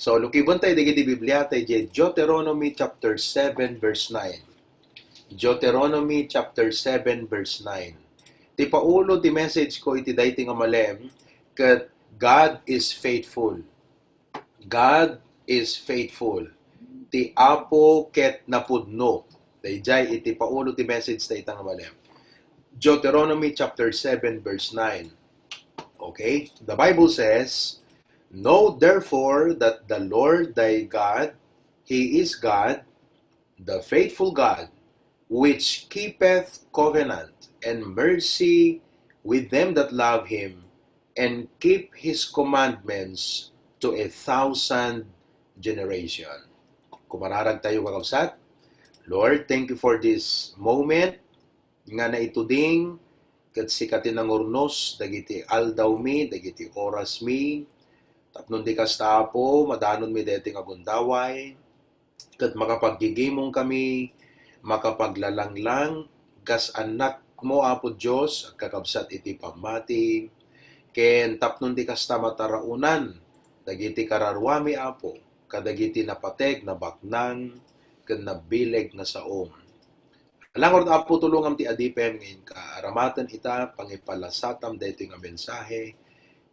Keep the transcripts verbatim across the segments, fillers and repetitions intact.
So, lukiben tayo dagiti Biblia, tayo idiay Deuteronomy chapter seven, verse nine. Deuteronomy chapter seven, verse nine. Ti paulo ti message ko iti daytoy nga malem, ket God is faithful. God is faithful. Ti Apo ket napudno. Daydiay iti paulo ti message ta ita nga malem. Deuteronomy chapter seven, verse nine. Okay? The Bible says, "Know therefore that the Lord thy God, he is God, the faithful God, which keepeth covenant and mercy with them that love him, and keep his commandments to a thousand generation." Kumararag tayo, kakabsat. Lord, thank you for this moment nga naituding, ket sika ti nangurnos dagiti aldawmi, dagiti orasmi. Tapno di kasta, Apo, madanonmi daytoy nga gundaway, ket makapaggigimong kami, makapaglalanglang, kas annakmo, Apo Dios, agkakabsat iti pammati, ken tapno di kasta mataraonan dagiti kararuami, Apo, kadagiti napateg, nabaknang, ken nabileg nga saom. Langord, Apo, tulongam ti adipem nga inka aramaten ita, pangipalasatam daytoy nga mensahe.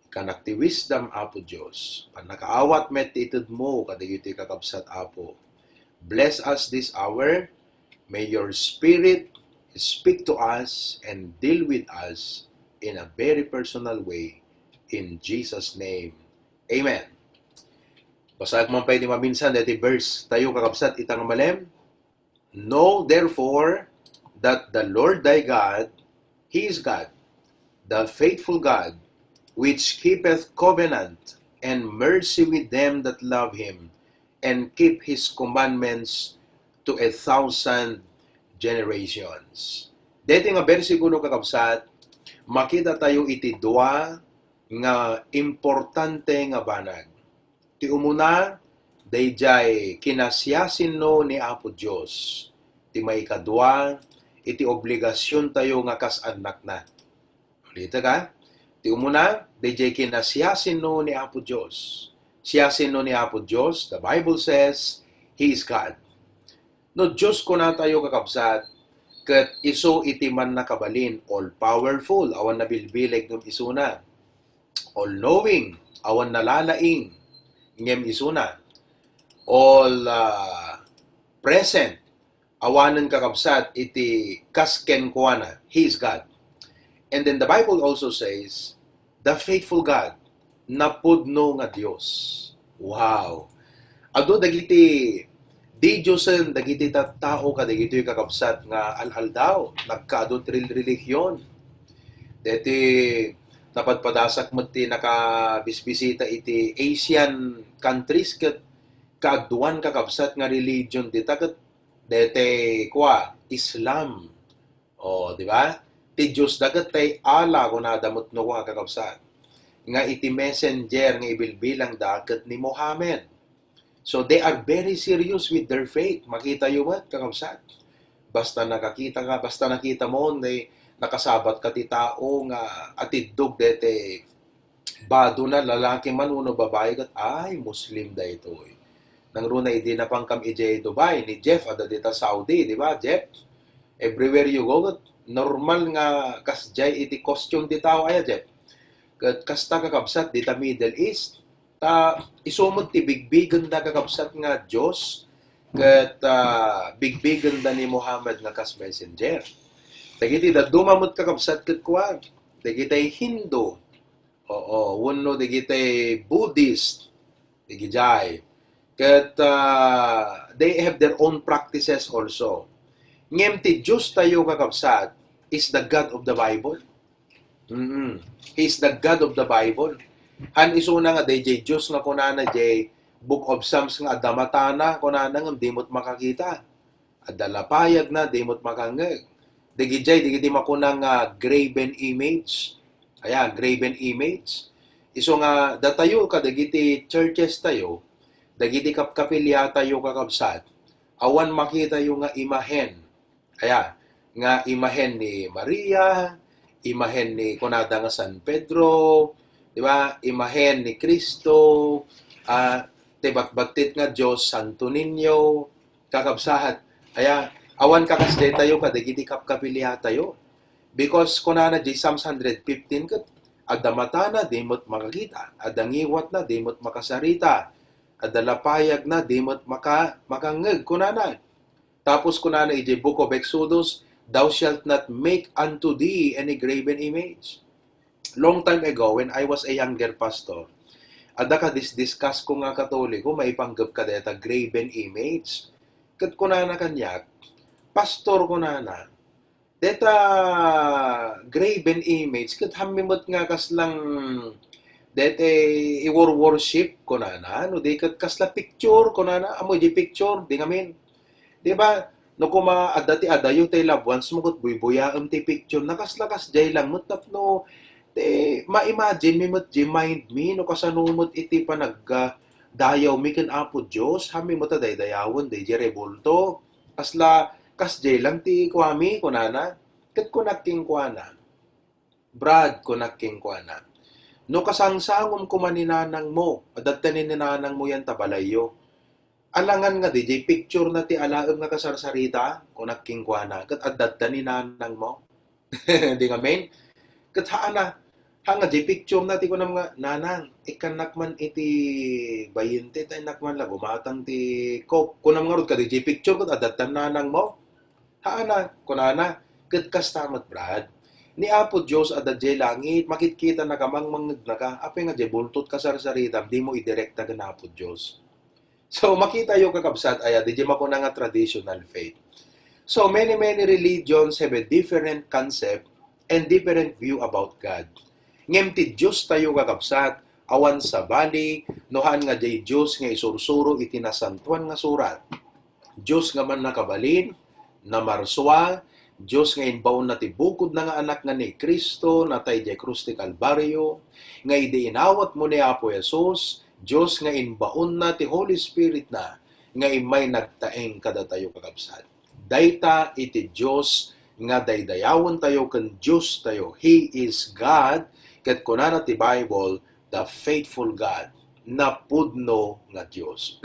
Ikanak ti wisdom, Apo Dios. Pannakaawat met ti itedmo kadagiti kakabsat, Apo. Bless us this hour. May your Spirit speak to us and deal with us in a very personal way. In Jesus' name, amen. Basaek man pay ti maminsan daytoy verse tayo, kakabsat, ita nga malem. Know therefore that the Lord thy God, he is God, the faithful God, which keepeth covenant and mercy with them that love him, and keep his commandments to a thousand generations. Daytoy nga bersikulo, kakabsat, makita tayo iti dua nga importante nga banag. Ti umuna, daydiay kinasiasino ni Apo Dios. Ti maikadua, iti obligasion tayo nga kas annakna. Ulitek, a. Ti umuna, daydiay kinasiasino ni Apo Dios. Siasino ni Apo Dios? The Bible says, He is God. No Dios kuna tayo, kakabsat, ket isu iti mannakabalin, all-powerful, awan nabilbileg ngem isuna. All-knowing, awan nalalaing ngem isuna. All, ah, present, awanen, kakabsat, iti kas kenkuana. He is God. And then the Bible also says, the faithful God, napudno nga Dios. Wow! Adu dagiti didiosen dagiti tattao kadagitoy, kakabsat, nga al-aldaw, nagkaadu ti rel-, relihion. Deti napadpadasak met ti nakabisbisita iti Asian countries ket kaaduan, kakabsat, nga religion dita ket deti kua, Islam. O, di ba? Ti Diosda ket tay Allah, kunada met no kua, kakabsat. Nga iti messenger nga ibilbilangda ket ni Mohammed. So, they are very serious with their faith. Makita yo met, kakabsat. Basta nakakita ka, basta nakita mo, ni-, nakasabat ka ti tao nga atiddog deti badona, lalaki man wenno babai, ket, "Ay, Muslim daytoy." Nangruna idi napankam idiay Dubai, ni Jeff, adda dita Saudi, di ba, Jeff? Everywhere you go, ket normal nga kasdiay iti costume ti tao, aya, Jeff? Ket kasta, kakabsat, dita Middle East, ta isu met ti bigbigenda, kakabsat, nga Dios, ket, ah, bigbigenda ni Muhammad nga kas messenger. Dagiti dadduma met, kakabsat, ket kua, dagiti Hindu, oo, wenno dagiti Buddhist, dagijay. Ket, ah, they have their own practices also. Ngem ti Dios tayo, kakabsat, is the God of the Bible. Mm. He is the God of the Bible. Han isuna nga dayjay Dios nga kunana jay Book of Psalms nga adda matana, kunana ngem di met makakita. Adda lapayagna, di met makangngeg. Dagijay, dagiti makuna nga graven image. Aya, graven image. Isu nga datayo kadagiti churches tayo, dagiti kapkapilya tayo, kakabsat, awan makitayo nga imahen. Aya, nga imahen ni Maria, imahen ni kunada nga San Pedro, di ba? Imahen ni Cristo, ah, ti batbattit nga Dios, Santo Niño, kakabsat. Aya, awan kakasdiay tayo kadagiti kapkapiliatayo. Because kunana di Psalms hundred fifteen ket, "Adda matana, di met makakita. Adda ngiwatna, di met makasarita. Adda lapayagna, di met maka-, makangngeg," kunana. Tapos kunana idiay Book of Exodus, "Thou shalt not make unto thee any graven image." Long time ago, when I was a younger pastor, adda kadisdiskas ko nga Katoliko maipanggep kadayta graven image. Ket kunana kaniak, "Pastor," kunana, "deta graven image, ket hammi met nga kaslang deta i-wor-worship," kunana, "no di ket kasla picture," kunana, "ammo di picture, di ngamin." Di ba? No kuma adda ti adayo ti loved ones mo ket buybuyaem ti picture na, kasla kasdiay lang met tapno ti ma-imagine mi met di mind mi no kasano met iti panag-, ah, dayaw mi ken Apo Dios, hammi met a daydayawen daydi rebulto. Kasla kasdiay lang ti kuami, kunana. Ket kunak kenkuana, "Brad," kunak kenkuana, "no kasangsangom koma ni nanangmo, adda ti ni nanangmo yan ta balayyo. Alangan nga diay picture na ti alaem nga kasarsarita," kunak kenkuana, "ket adda ni nanangmo." Di ngamin? Ket haana, ha nga diay picture na ti kunam nga, "Nanang, ikkannak man iti bayente ta innak man la gumatang ti Coke." Kunam ngarud, "Kadi diay picture ket adda nanangmo?" Haana, kunana, ket kasta met, Brad. Ni Apo Dios adda diay langit, makitkitanaka, mangmangngegnaka. Apay nga diay bultot kasarsaritam, dimo idirekta ken Apo Dios? So, makitayo, kakabsat, aya, diay makuna nga traditional faith. So, many, many religions have a different concept and different view about God. Ngem ti Dios tayo, kakabsat, awan sabali, no haan nga diay Dios nga isursuro iti Nasantoan nga Surat. Dios nga mannakabalin, namarsua, Dios nga imbaonna ti bukodna nga Anak nga ni Cristo, natay diay krus ti Kalbario, nga idi inawatmo ni Apo Jesus, Dios nga imbaonna ti Holy Spirit na, nga immay nagtaeng kadatayo, kakabsat. Dayta iti Dios nga daydayawentayo ken Diostayo. He is God, ket kunana ti Bible, the faithful God, napudno nga Dios.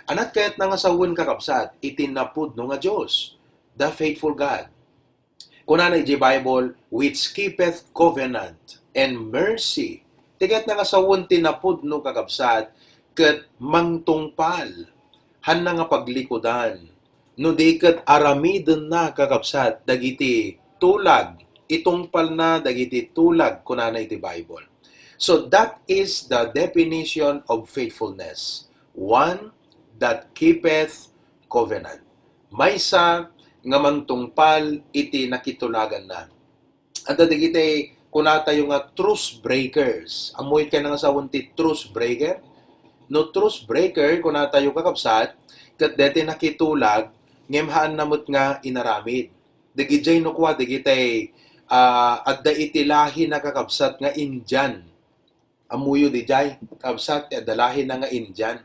Ania ti kayatna nga sawen, kakabsat, iti napudno nga Dios, the faithful God? Kunana iti Bible, "Which keepeth covenant and mercy." Ti kayatna nga sawen ti napudno, kakabsat, ket mangtungpal, haanna nga paglikudan, no di ket aramidenna, kakabsat, dagiti tulag, itungpalna dagiti tulag, kunana iti Bible. So, that is the definition of faithfulness. One that keepeth covenant. Maysa nga mangtungpal iti nakitulaganna. Adda dagiti kunatayo nga truce breakers. Ammoyo ti kayatna nga sawen ti truce breaker? No truce breaker, kunatayo, kakabsat, ket daytoy nakitulag, ngem haanna met nga inaramid. Dagidiay no kua, dagiti, ah, adda iti lahina, kakabsat, nga Indian. Ammoyo diay, kabsat, ti adda lahina nga Indian.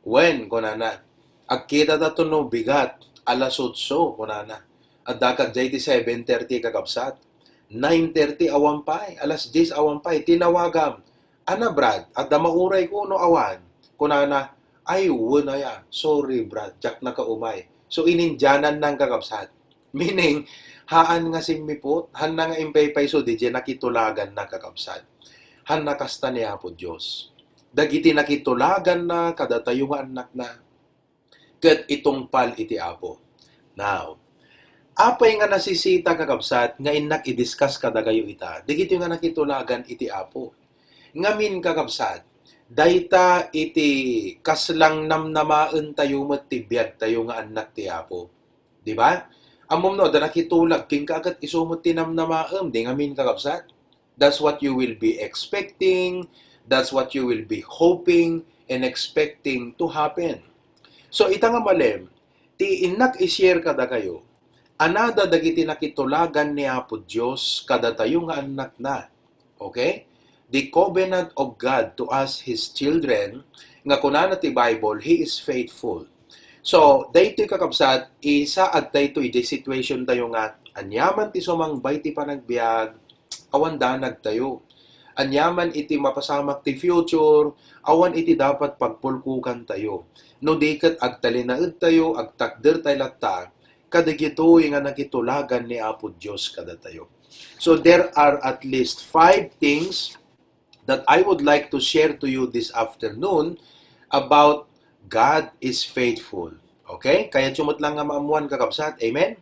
Wen, kunana, "Agkitatato no bigat, alas otso," kunana. Adda kadiay ti seven thirty, kakabsat. Nine thirty, awan pay. Alas diyes, awan pay. Tinawagam, "Ania, Brad, adda mauray ko no awan?" Kunana, "Ay, wen aya. Sorry, Brad, diak nakaumay." So, inindiananna, kakabsat. Meaning, haan nga simmiput, haanna nga impaypayso, diay nakitulaganna, kakabsat. Haanna kasta ni Apo Dios. Dagiti nakitulaganna kadatayo nga annakna, ket itungpal iti Apo. Now, apay nga nasisita, kakabsat, nga innak i-discuss kadakayo ita? Dagitoy nga nakitulagan iti Apo. Ngamin, kakabsat, dayta iti kaslang namnamaentayo met ti biagtayo nga annak ti Apo. Di ba? Ammom no, adda nakitulag kenka ket isu met ti namnamaem, di ngamin, kakabsat? That's what you will be expecting, that's what you will be hoping and expecting to happen. So, ita nga malem, ti innak i-share kadakayo, anada dagiti nakitulagan ni Apo Dios kadatayo nga annakna. Okay? The covenant of God to us, His children, nga kunana ti Bible, He is faithful. So, daytoy, kakabsat, isaad tayo iti situation tayo nga aniaman ti sumangbay ti panagbiag, awan danag tayo. Aniaman iti mapasamak ti future, awan iti dapat pagpulkokantayo. No di ket agtalinaedtayo, agtakdertay latta, kadagitoy nga nakitulagan ni Apo Dios kadatayo. So there are at least five things that I would like to share to you this afternoon about God is faithful. Okay? Kayatyo met lang nga maammuan, kakabsat. Amen?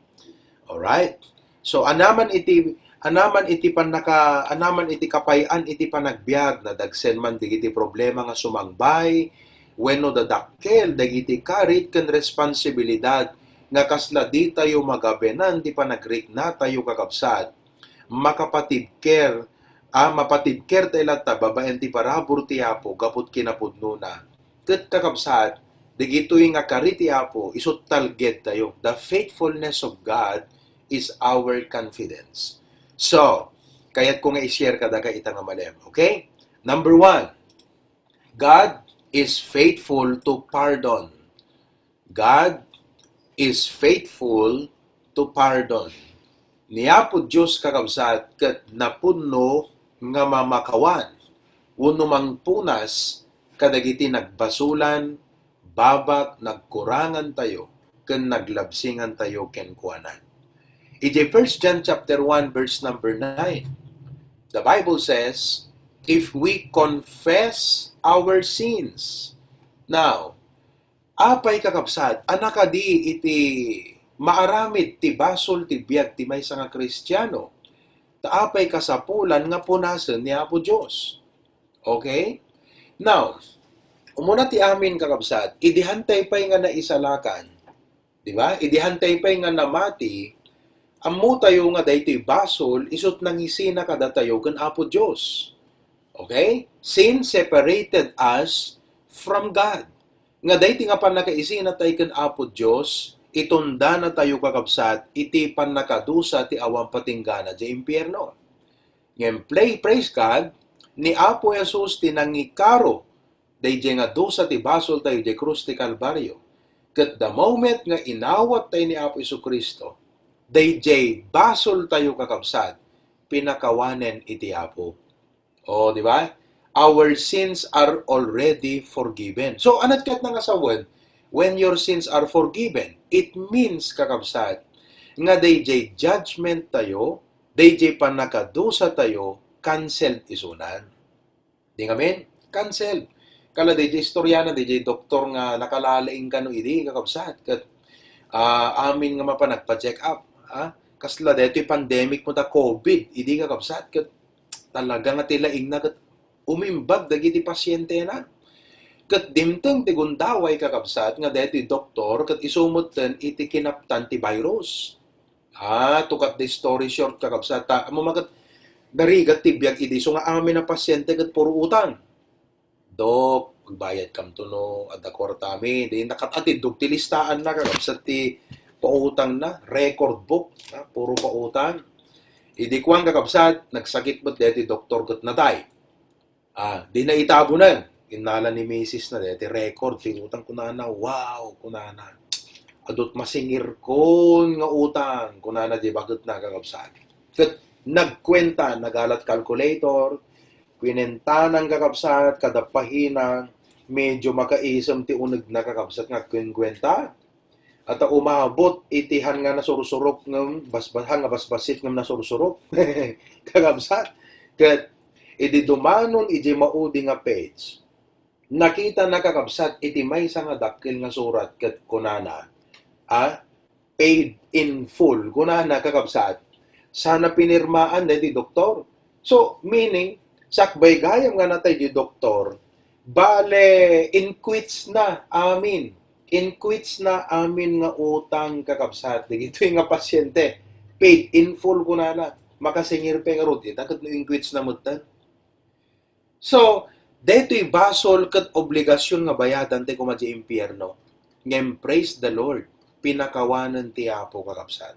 Alright. So, anaman iti, anaman iti pannaka-, anaman iti kapay-an iti panagbiag, nadagsen man dagiti problema nga sumangbay, wenno dadakkel dagiti karit ken responsibilidad nga kasla ditayo magabenan ti panagriknatayo, kakabsat. Makapatibker, ah, mapatibkertay latta babaen ti parabur ti Apo gapu ti kinapudnona. Ket, kakabsat, dagitoy nga kari ti Apo, isu talgedtayo. The faithfulness of God is our confidence. So, kayatko nga i-share kadaka ita nga malem. Okay? Number one, God is faithful to pardon. God is faithful to pardon. Ni Apo Dios, kakabsat, ket napudno nga mamakawan wenno mangpunas kadagiti nagbasolan, babat nagkurangantayo, ken naglabsingantayo kenkuana. Idiay First John chapter one, verse number nine, the Bible says, "If we confess our sins," now, apay, kakabsat, a nakadi iti maaramid ti basol ti biag ti maysa nga Kristiano, ta apay kasapulan nga punasen ni Apo Dios? Okay? Now, umuna ti amin, kakabsat, idi hantay pay nga naisalakan, di ba? Idi hantay pay nga namati, ammotayo nga daytoy basol, isut' nangisina kadatayo ken Apo Dios. Okay? Sin separated us from God. Nga daytoy nga pannakaisinatayo ken Apo Dios, itundanatayo, kakabsat, iti pannakadusa ti awan patinggana diay impierno. Ngem play, praise God, ni Apo Jesus ti nangikaro daydiay nga dusa ti basoltayo diay krus ti Kalbario. Ket the moment nga inawattayo ni Apo Jesu-Cristo, daydiay basoltayo, kakabsat, pinakawanen iti Apo. Oh, di ba? Our sins are already forgiven. So, anat ket nga sawen, when your sins are forgiven, it means, kakabsat, nga daydiay judgment tayo, daydiay pannakadusa tayo, cancelled isunan. Di ngamin? Cancelled. Kala daydiay istorya na, daydiay doktor nga nakalalaing kano idi, kakabsat, ket, ah, amin nga mapan nagpa-check up, ah, kasla daytoy pandemic met a COVID idi, kakabsat, ket talaga nga ti laingna ket umimbag dagiti pasientena. Ket dimteng ti gundaway, kakabsat, nga daytoy doktor ket isu metten iti kinaptan ti virus. Ah, to cut the story short, kakabsat, ta, ammom a ket narigat ti biag idi, isu nga amin a pasiente ket puro utang. "Dok, magbayad kamto no adda kuartami." Di nakat-, atiddog ti listaanna, kakabsat, ti pautangna, record book, ha, puro pautang. Idi kuan, kakabsat, nagsakit met daytoy doktor ket natay. Ah, di na itagonen. Innala ni misis na, daytoy record ti utang, kunana, "Wow," kunana. "Adut masingirkon nga utang," kunana di bagetna, kakabsat. Ket nagkuenta, nagalat calculator, kuinentanan, kakabsat, kada pahina, medyo makaisem ti unegna, kakabsat, nga agkuenkuenta. Ata umabot iti han nga nasursurok ngem basbas-, han nga basbasit ngem nasursurok. Kakabsat, ket idi dumanon iti maudi nga page, nakitana, kakabsat, iti maysa nga dakkel nga surat ket kunana, ah, "Paid in full." Kunana, kakabsat, sana pinirmaan daytoy doktor. So, meaning, sakbay gayam nga natay di doktor, bale, inquits na amin. Inquits na amin nga utang, kakabsat. Dagitoy nga pasiente, paid in full, kunana. Makasingir pay ngarud ita ket no inquits na metten. So, daytoy basol ket obligasion nga bayadan ti koma diay impierno. Ngem praise the Lord, pinakawanen ti Apo, kakabsat.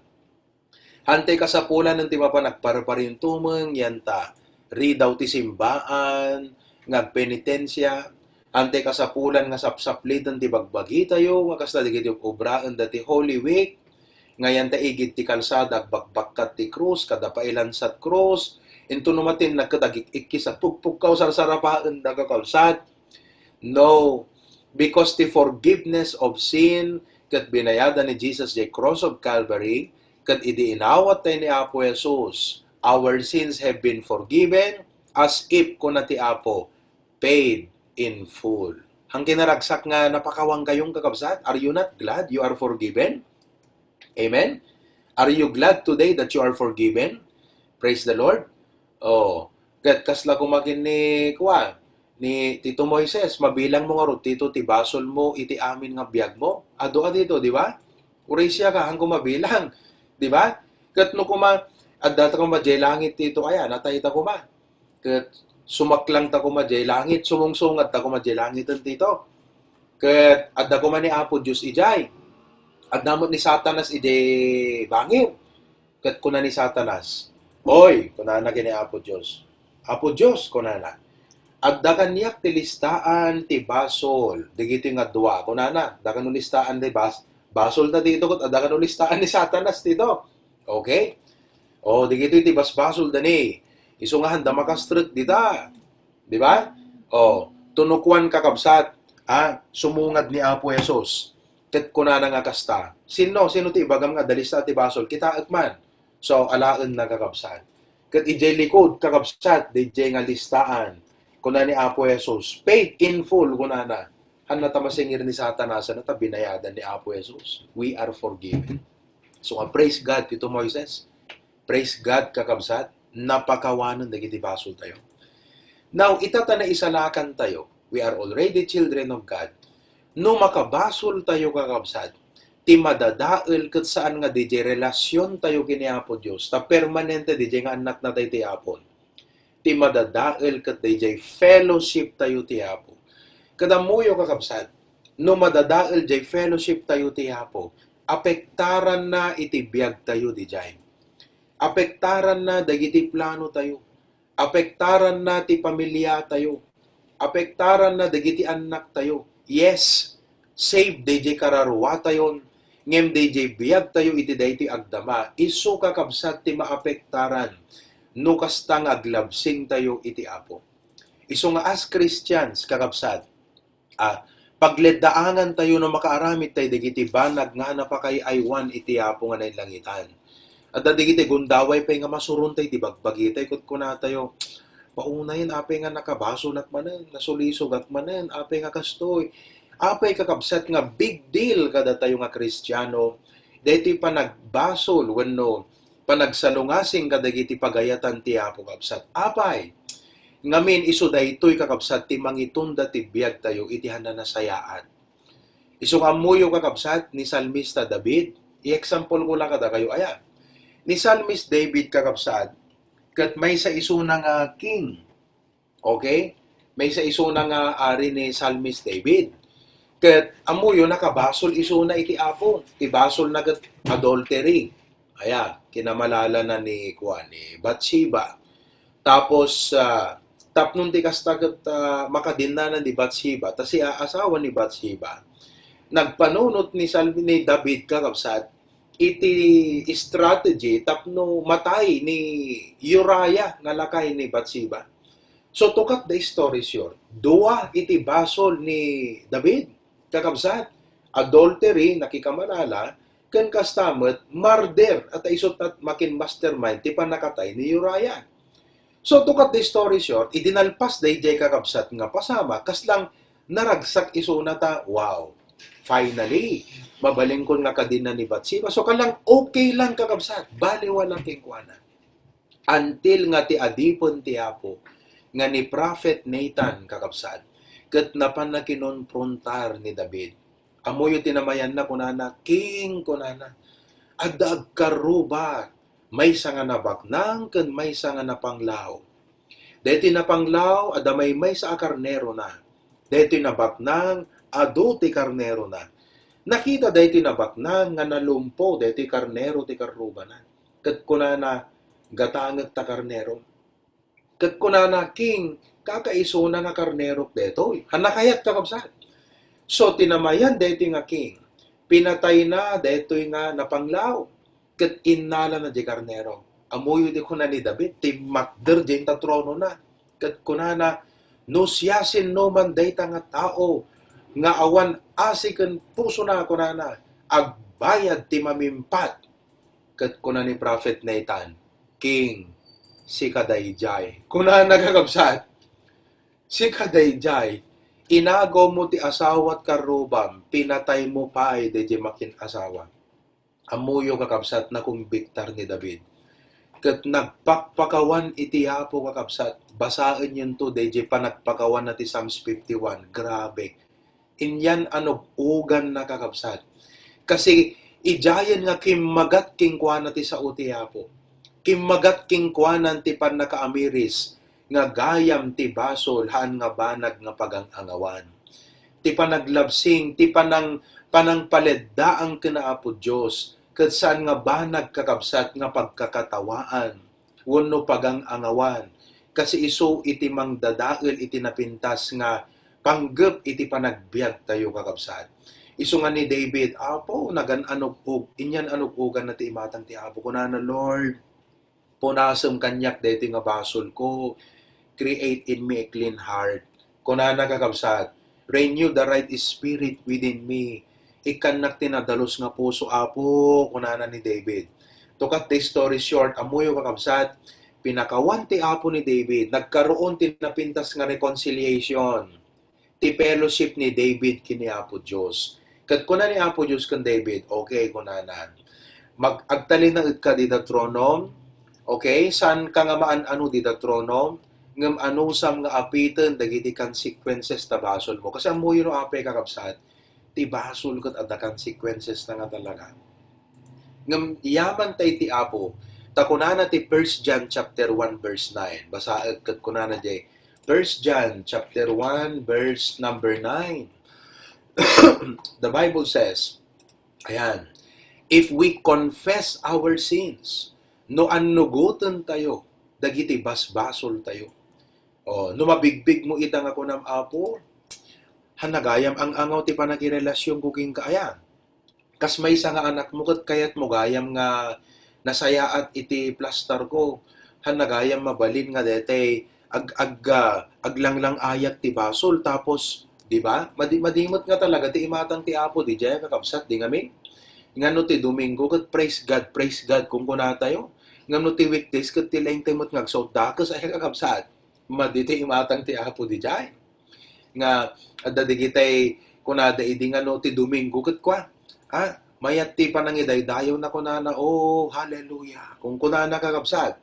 Hantay kasapulan ti mapan agparparintumeng, yan ta, ridaw ti simbaan, nga agpenitensia, hantay kasapulan nga sapsapliten ti bagbagitayo, nga kasla dagiti obraen dati Holy Week, nga yan ta igid ti kalsada agbakbakkat ti krus, kada pailansat krus, Intono matin na ket agik-ikkis a pugpugkaw sarsarapaenda, kakabsat. No, because ti forgiveness of sin ket binayadan ni Jesus jay cross of Calvary, ket idi inawat tay ni Apo Jesus, our sins have been forgiven, as if, kuna ti Apo, paid in full. Ang kinaragsak nga napakawan kayo, kakabsat, are you not glad you are forgiven? Amen? Are you glad today that you are forgiven? Praise the Lord. Oh, ket kasla kumakin ni, kuan, ni Tito Moises, mabilang mo ngarud, Tito, ti basol mo iti amin nga biag mo. Adu a dito, di ba? Uray siya ka, hangko mabilang. Di ba? Ket no kuma, adda ta kuma jay langit, Tito, aya, natay ta kuma. Ket sumaklang ta kuma jay langit, sumungsungad ta kuma jay langiten, Tito. Ket adda kuma ni Apo Dios idiay. Adda met ni Satanas idiay bangir. Ket kuna ni Satanas, "Oy," kunana ken ni Apo Dios. "Apo Dios," kunana, "adda kaniak ti listaan ti basol dagitoy nga dua." Kunana, "Adda kano listaan ti bas-, basol ta dito ket adda kano listaan ni Satanas dito." Okay? O, dagitoy ti basbasol da ni. Isu nga handa makastrek dita. Di ba? O, tunukuan, kakabsat, ha? Sumungad ni Apo Jesus. Ket kunana nga kasta, "Sino? Sino ti ibagam nga adda lista ti basol? Kitaek man." So, alaenna, kakabsat. Ket idiay likud, kakabsat, didiay nga listaan. Kuna ni Apo Jesus, "Paid in full," kunana. Hanna ta masingir ni Satanas, hanna ta binayadan ni Apo Jesus. We are forgiven. So, nga, praise God, Tito Moises. Praise God, kakabsat. Napakawanen dagiti basol tayo. Now, ita ta naisalakan tayo. We are already children of God. No makabasol tayo, kakabsat, ti madadael ket saan nga didiay relasion tayo ken ni Apo Dios, ta permanente didiay nga annakna tayo ti Apo. Ti madadael ket didiay fellowship tayo ti Apo. Ket ammoyo, kakabsat, no madadael diay fellowship tayo ti Apo, apektaranna iti biag tayo didiay. Apektaranna dagiti plano tayo. Apektaranna ti pamilya tayo. Apektaranna dagiti annak tayo. Yes, save daydiay kararua tayon, ngem daydiay biag tayo iti daytoy agdama, isu, kakabsat, ti maapektaran no kasta nga aglabsing tayo iti Apo. Isu nga as Christians, kakabsat, ah, pagleddaangan tayo no makaaramid tayo dagiti banag nga napakay-aywan iti Apo nga nainlangitan. Adda dagiti gundaway pay nga masuron tayo iti bagbagi tayo, ket kuna tayo, "Paunayen, apay nga nakabasolak manen, nasulisogak manen, apay nga kastoy?" Apay, kakabsat, nga big deal kadatayo nga Kristiano daytoy panagbasol wenno panagsalungasing kadagiti pagayatan ti Apo, kabsat? Apay? Ngamin, isu daytoy, kakabsat, ti mangitunda ti biag tayo iti hananasayaat. Isu nga ammoyo, kakabsat, ni Salmista David, i-example ko la kadakayo, aya. Ni Salmist David, kakabsat, ket maysa isuna nga king. Okay? Maysa isuna nga ari ni Salmist David. Ket ammoyo, nakabasol isuna iti Apo. Ti basolna ket adultery. Aya, kinamalala na ni, kuan, ni Bathsheba. Tapos, ah, tapno ti kasta ket, ah, makadinnanan ni Bathsheba, ta siak asawa ni Bathsheba. Nagpanunot ni Sal-, ni David, kakabsat, iti strategy tapno matay ni Uriah nga lakay ni Bathsheba. So, to cut the story short, dua iti basol ni David, kakabsat, adultery, nakikamalala, ken kasta met, murder, at isu ta makin mastermind ti pannakatay ni Uriah. So, to cut the story short, idi nalpas daydiay, kakabsat, nga pasamak, kaslang naragsak isuna ta, "Wow, finally, mabalin kon nga kadinna ni Bathsheba." So, kaslang okay lang, kakabsat, baliwala kenkuana. Until nga ti adipen ti Apo nga ni Prophet Nathan, kakabsat, ket napan nakinonfrontar ni David. Ammoyo ti namayanna, kunana, "King," kunana, "adda agkarruba, maysa nga nabaknang ken maysa nga napanglaw. Daytoy napanglaw, adda maymaysa a karnerona. Daytoy nabaknang, adu ti karnerona. Nakita daytoy nabaknang nga nalumpo daytoy karnero ti karrubana." Ket kunana, "Gatangek ta karnerom." Ket kunana, "King, kakaisuna nga karnerok daytoy." Hanna kayat, kakabsat. So, ti namayan daytoy nga king, pinatayna daytoy nga napanglaw, ket innalana diay karnero. Ammoyo ti kuna ni David, timmakder diay ta tronona. Ket kunana, "No siasinoman dayta nga tao nga awan asi ken pusona," kunana, "agbayad ti mamimpad." Ket kuna ni Prophet Nathan, "King, sika daydiay." Kunana, kakabsat, "Sika daydiay, inagawmo ti asawat karrubam, pinataymo pay daydiay makin-asawa." Ammoyo, kakabsat, nakumbiktar ni David. Ket nagpakpakawan iti Apo, kakabsat. Basaenyo to, daydiay panagpakawanna ti Psalms fifty-one. Grabe. Inyan a nug-oganna, kakabsat. Kasi idiayen nga kimmagat kenkuana ti sao ti Apo. Kimmagat kenkuana ti pannakaamiris nga gayam ti basol, haan nga banag nga pagang-angawan. Ti panaglabsing, ti panang-, panangpaleddaang ken Apo Dios, ket saan nga banag, kakabsat, nga pagkakatawaan wenno pagang-angawan. Kasi isu iti mangdadael iti napintas nga panggep iti panagbiagtayo, kakabsat. Isu nga ni David, "Apo, nagan-anug-og, inyan anug-oganna ti imatang ti Apo." Kunana, "Lord, punasem kaniak daytoy nga basolko. Create in me a clean heart." Kunana, kakabsat, "Renew the right spirit within me." Ikkannak ti nadalus nga puso, Apo, kunana ni David. To cut the story short, ammoyo, kakabsat, pinakawan ti Apo ni David, nagkaroon ti napintas nga reconciliation, ti fellowship ni David ken ni Apo Dios. Ket kuna ni Apo Dios ken David, "Okay," kunana, "mag-, agtalinaedka dida tronom, okay? Saanka nga maan-ano dida tronom, ngem anusam nga apiten dagiti consequences ta basolmo." Kasi ammoyo no apay, kakabsat, ti basol ket adda consequences na nga talaga. Ngem yaman ta iti Apo, ta kunana ti First John chapter one verse nine. Basaek ket kunana diay, First John chapter one verse number nine. The Bible says, ayan, "If we confess our sins," no annugoten tayo dagiti basbasol tayo. O, no mabigbig mo ita nga kunam, "Apo, han nagayam ang-angaw ti panakirelasyon ko kenka, ayan. Kas maysa nga anakmo ket kayatmo gayam nga nasayaat iti plastar ko. Han nagayam mabalin nga detay ag-, ag-, ah, aglanglang-ayat ti basol." Tapos, di ba? Madi-, madi met nga talaga ti imatang ti Apo, di jay, kakabsat, di ngamin? Ngano ti Domingo ket praise God, praise God, kunkuna tayo. Ngano ti weekdays ket ti laeng tayo met nga agsaut dakes, ay, kakabsat? Madi ti imatang ti Apo, di jay? Nga, adda digitay kunada idi ngano ti Domingo ket kua, ha? Mayat ti panangidaydayaw na kunana, "Oh, hallelujah." Kunkunana, kakabsat.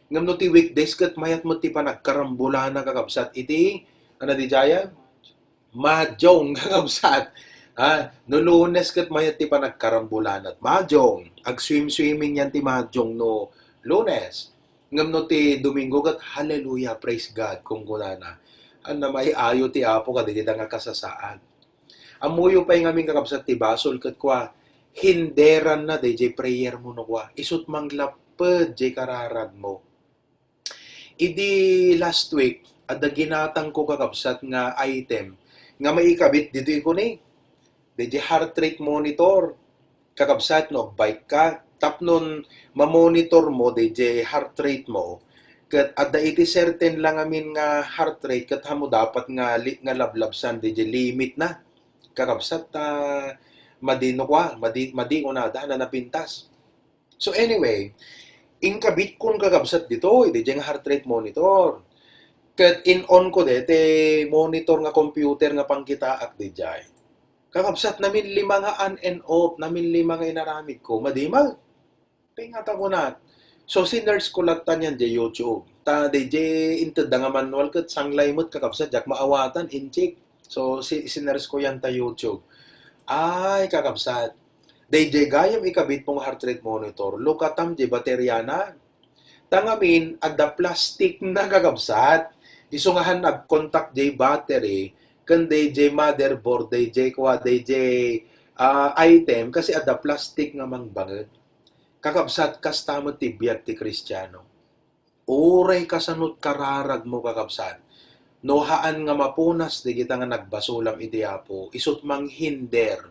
Ngem no ti weekdays ket mayat met ti panagkarambolana, kakabsat, iti, ano di jaya? Mahadjong, kakabsat. Ha? No Lunes ket mayat ti panagkarambolana. Mahadjong. Agswim-swimming yan ti mahadjong no Lunes. Ngem no ti Domingo ket, "Hallelujah, praise God," kunkunana. Ania, maiayo ti Apo kadagita nga kasasaad. Ammoyo pay ngamin, kakabsat, ti basol ket kua, hinderanna dayjay prayer mo no kua, isut' manglapped jay kararag mo. Idi last week, adda ginatangko, kakabsat, nga item nga maikabit ditoy kuni, dayjay heart rate monitor. Kakabsat, no agbike ka, tapno mamonitor mo dayjay heart rate mo, ket adda iti certain lang amin nga heart rate, ket ammo dapat nga li-, nga lablabsan dayjay limit na. Kakabsat, ta madi no kua, madi, madi kunada, napintas. So anyway, inkabit kon, kakabsat, ditoy, dayjay nga heart rate monitor. Ket in-on ko daytoy monitor nga computer nga pangkitaak dayjay. Kakabsat, namin lima nga on and off, namin lima nga inaramid ko, madi met. Pay nga ta kunat. So, sinearch ko latta niyan jay YouTube. Ta, dayjay intedda nga manual ket sanglay met, kakabsat, diak maawatan, incheck. So, si-, sinearch ko yan ta YouTube. Ay, kakabsat, dayjay gayam ikabit mo nga heart rate monitor, lukatam jay bateriana. Ta ngamin, adda plastic na, kakabsat. Isu nga han nagkontak jay battery, ken dayjay motherboard, dayjay kua, dayjay, ah, item, kasi adda plastic nga mangbanged. Kakabsat, kasta met ti biag ti Kristiano. Uray kasano't kararag mo, kakabsat, no haan nga mapunas dagita nga nagbasolam iti Apo, isut' manghinder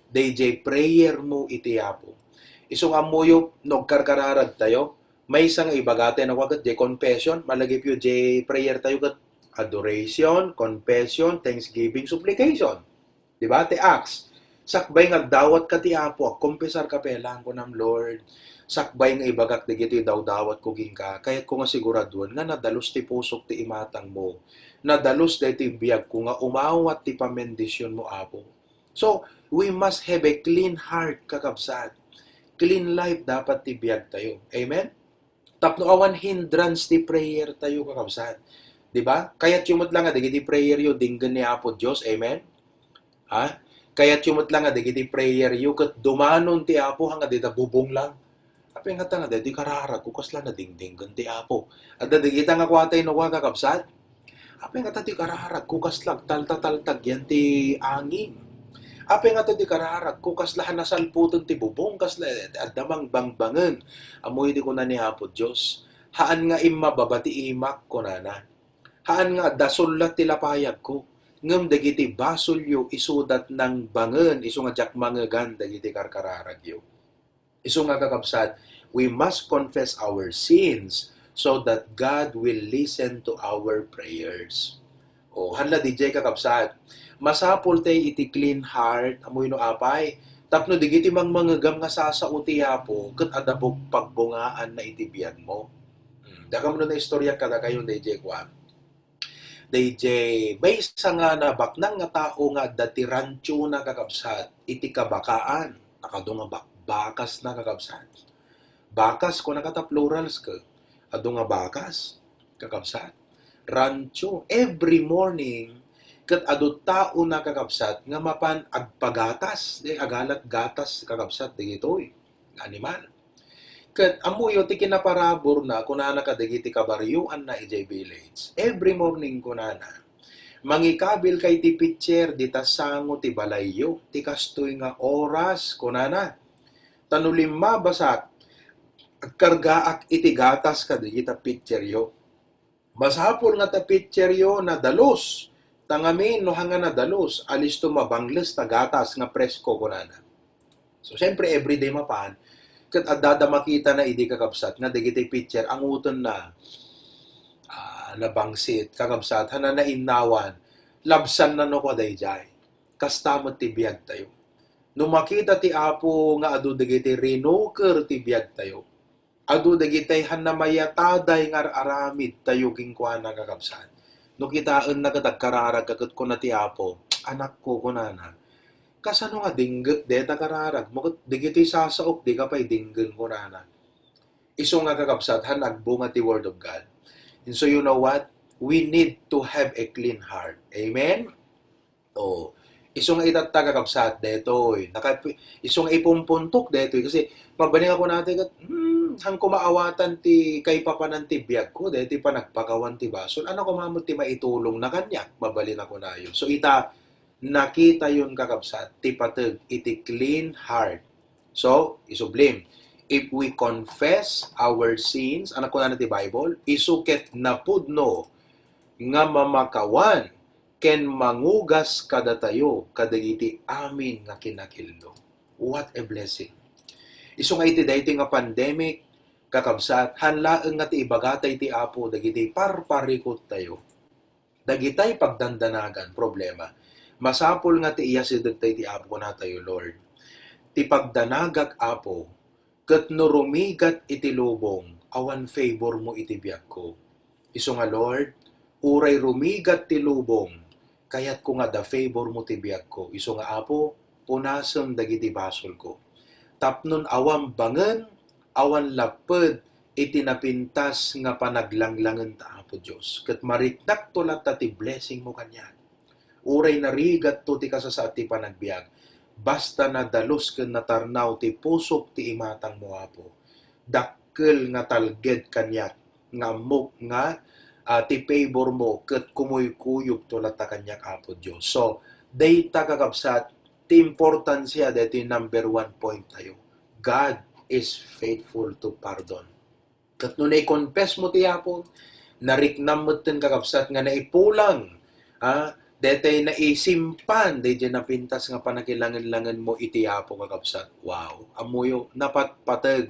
dayjay prayer mo iti Apo. Isu nga ammoyo, no agkarkararag tayo, Maysa nga ibagatayo no ket jay confession, malagipyo jay prayer tayo ket adoration, confession, thanksgiving, supplication. Di ba? Ti Acts, sakbay nga agdawat ka ti Apo, agkompesar ka pelang kunam, Lord, sakbay nga ibagak dagiti dawdawat ko kenka, kayat ko nga siguraduen nga nadalus ti pusok ti imatang mo. Nadalus daytoy biag ko nga umawat ti pamendisyon mo, Apo. So, we must have a clean heart, kakabsat. Clean life dapat ti biag tayo. Amen? Tapno awan hindrance ti prayer tayo, kakabsat. Di ba? Kayatyo met lang nga dagiti prayer yo, dinggen ni Apo Dios. Amen? Ha? Kayatyo met lang nga dagiti prayer yo, ket dumanon ti Apo, nga dita bubong lang. Apay ngata nga daytoy kararag ko kasla nadingdinggen ti Apo. Adda dagita nga kuatay no kua, kakabsat? Apay ngata ti kararag ko kasla agtaltataltag yan ti angin? Apay ngata ti kararag ko kasla nasalputen ti bubong, kasla adda mangbangbangen? Ammoyo ti kuna ni Apo Dios, "Haan nga immababa ti imak," kunana. "Haan nga adda sullat ti lapayag ko. Ngem dagiti basolyo isudat nangbangen, isu nga diak mangegan dagiti karkararagyo." Isu nga, kakabsat, we must confess our sins so that God will listen to our prayers. O, hala, D J, kakabsat, masapul tay iti clean heart, ammoyo no apay, tapno dagiti mangmangegam nga sasao ti Apo, ket adda bug-, pagbungaanna iti biagmo. Hmm, dakam no naistorya kadakayo, D J, kuan. D J, maysa nga nabaknang nga tao nga adda ti ranchona, kakabsat, iti kabakaan. Nakadu nga bak-, bakasna, kakabsat. Bakas, kuna kata plurals ke. Adu nga bakas, kakabsat. Rancho. Every morning, ket adu taona, kakabsat, nga mapan agpagatas, di agalat gatas, kakabsat, dagitoy nga animal. Ket ammoyo ti kinaparaburna, kunana kadagiti kabarioanna idiay village. Every morning, kunana, "Mangikabil kay ti pitcher dita sango ti balayyo, ti kastoy nga oras," kunana. "Ta no limmabasak, agkargaak iti gatas kadagita pitcheryo." Masapul nga ta pitcheryo nadalus. Ta ngamin, no haan nga nadalus, alisto mabangles ta gatas nga presko, kunana. So, siyempre, everyday mapan, ket adda da makitana idi, kakabsat, nga dagiti pitcher, angutenna, ah, nabangsit, kakabsat, haan a nainnawan, labsanna no kua daydiay. Kasta met ti biagtayo. No makita ti Apo nga adu dagiti rinuker ti biagtayo, adu dagiti haan a mayataday nga ar-aramidtayo kenkuana, kakabsat. No kitaenna ket agkararagka ket kuna ti Apo, "Anakko," kunana, "kasano nga dingget dayta kararagmo ket dagitoy sasaok, dika pay dinggen," kunana. Isu nga, kakabsat, haan agbunga ti Word of God. And so, you know what? We need to have a clean heart. Amen? Oh, isu nga itatta, kakabsat, daytoy. Naka-, isu nga ipumpuntok daytoy. Kasi mabalin nga kunatayo ket, hmm, haan ko maawatan ti kaipapanan ti biagko, daytoy panagpakawan ti basol. Ania koma met ti maitulongna kaniak? Mabalin nga kunayo. So, ita, nakitayon, kakabsat, ti pateg iti clean heart. So, isublim, if we confess our sins, ania kunana ti Bible? Isu ket napudno nga mamakawan ken mangugas kadatayo kadagiti amin nga kinakildo. What a blessing! Isu nga iti daytoy nga pandemic, kakabsat, haan laeng nga ti ibagatayo iti Apo dagiti parparikuttayo. Dagitay pagdandanagan, problema. Masapul nga ti iyasidegtayo iti Apo, kunatayo, "Lord, ti pagdanagak, Apo, ket no rumigat iti lubong, awan favor mo iti biagko." Isu nga, Lord, uray rumigat ti lubong, kayatko nga adda favor mo ti biagko. Isu nga, Apo, punasem dagiti basolko. Tapnon awan bangen, awan lapped iti napintas nga panaglanglangenta, Apo Dios. Ket mariknakto latta ti blessing mo kaniak. Uray narigatto ti kasasaad ti panagbiag, basta nadalus ken natarnaw ti pusok ti imatang mo, Apo. Dakkel nga talged kaniak nga ammok nga, ah, ti favor mo ket kumuykuyogto latta kaniak, Apo Dios. So, dayta, kakabsat, ti importansia daytoy number one point tayo. God is faithful to pardon. Ket no nai-confess mo ti Apo, nariknam metten, kakabsat, nga naipulang, ah, daytoy naisimpan, daydiay napintas nga panakilangen-langen mo iti Apo, kakabsat. Wow! Ammoyo, napatpateg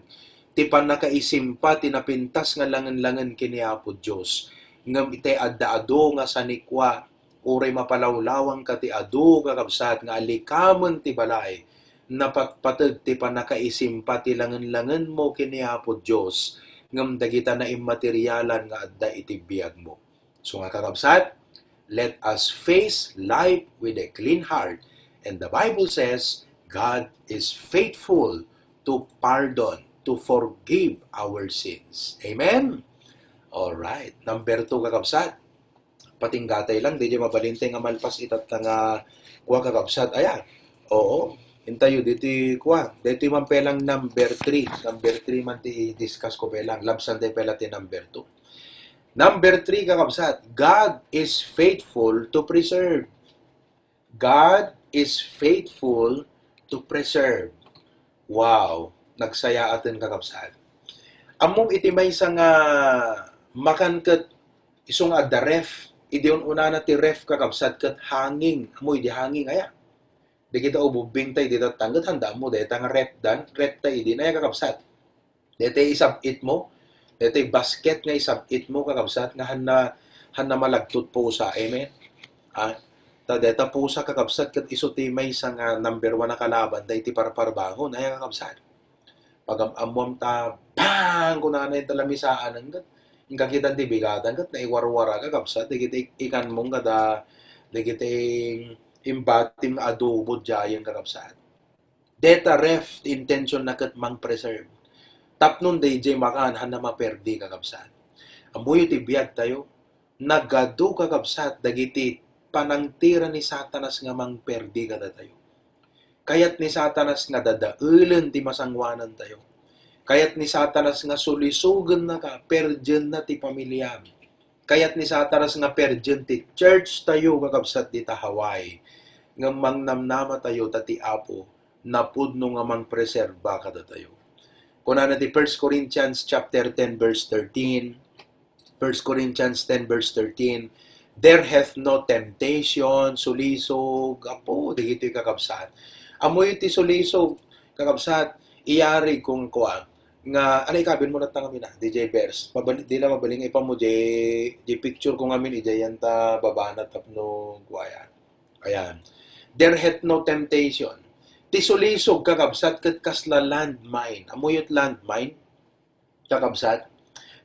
ti pannakaisimpa ti napintas nga langen-langen ken ni Apo Dios. Ngem itay adda adu nga sanikua, uray mapalawlawangka ti adu, kakabsat, nga alikamen ti balay, napatpateg ti pannakaisimpa ti langen-langenmo ken ni Apo Dios, ngem dagita naimmaterialan nga adda iti biagmo. So nga, kakabsat, let us face life with a clean heart. And the Bible says, God is faithful to pardon, to forgive our sins. Amen? Alright. Number two, kakabsat. Patinggatay lang, di mabalintay nga malpas itatta nga kua, kakabsat. Aya. Oo. Intayo, diti kua. Diti man pelang number three. Number three man ti discuss ko pelang. Labsan tayo pela ti number two. Number three, kakabsat, God is faithful to preserve. God is faithful to preserve. Wow, nagsayaaten, kakabsat. Ammom iti maysa nga makan ket isu nga adda ref, idi un-unana ti ref, kakabsat, ket hanging. Ammo idi hanging aya? Dagita ububbing tay dita tangget, handa mo dayta nga ref dan, ref tay idi, nay, kakabsat. Dayta isab-itmo, dayta basket nga isab-itmo, kakabsat, nga hanna, hanna malagtot pusa. Amen? Ah, ta dayta pusa, kakabsat, ket isu ti maysa nga number one a kalaban dayta parparbangon. Aya, kakabsat? Pagam-ammoam ta, bang! Kunana ita lamisaan, ket inka kitan ti bigatan, ket naiwarwara, kakabsat, dagiti ikanmo kada, dagiti imbatim nga adobo diayen, kakabsat. Dayta ref ti intention na ket mang-preserve. Tapno daydiay makan, hanna maperdi, kakabsat. Ammoyo ti biag tayo, nagadu, kakabsat, dagiti panangtira ni Satanas nga mangperdi kadatayo. Kayat ni Satanas nga dadaelen ti masangoanan tayo. Kayat ni Satanas nga sulisogennaka, perdienna ti pamiliam. Kayat ni Satanas nga perdien ti church tayo, kakabsat, dita Hawaii. Ngem mangnamnama tayo ta ti Apo napudno nga mangpreserba kadatayo. Kunana ti First Corinthians chapter ten, verse thirteen, First Corinthians ten verse thirteen, "There hath no temptation," sulisog, apo, dagitoy, kakabsat. Ammoyo ti sulisog, kakabsat, iyari kung kua, nga, ala, ikabin mo na ta ngamin, ah, D J Bears. Mabali-, di la mabaling ipan mo, J, J picture ko ngamin, idiay yan ta babana tapno kuayan. Ayan. "There hath no temptation." Ti sulisog, kakabsat, ket kasla landmine. Ammoyo ti landmine? Kakabsat,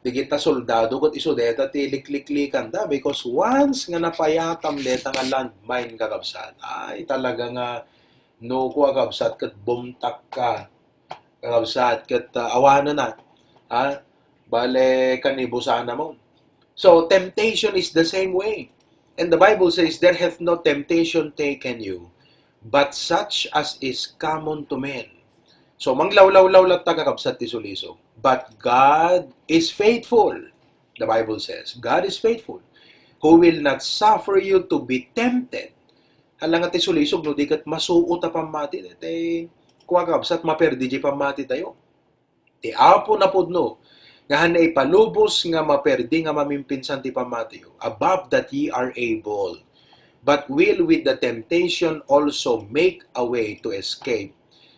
dagita soldado ket isu dayta ti likliklikanda, because once nga napayatam dayta nga landmine, kakabsat, ay, talaga nga, no, kua, kakabsat, ket bumtak ka, kakabsat, ket, ah, awanen na, ha? Bale, kanibusan na mo. So, temptation is the same way. And the Bible says, "There hath no temptation taken you, but such as is common to men." So, manglawlawlaw latta, kakabsat, ti sulisog. "But God is faithful." The Bible says, "God is faithful, who will not suffer you to be tempted." Hala nga ti sulisog, no, di ket masuot a pammati, ti kua, kakabsat, maperdi ti pammati tayo. Ti Apo napudno nga hanna ipalubos nga maperdi nga mamimpinsan ti pammatiyo, above that ye are able, but will with the temptation also make a way to escape,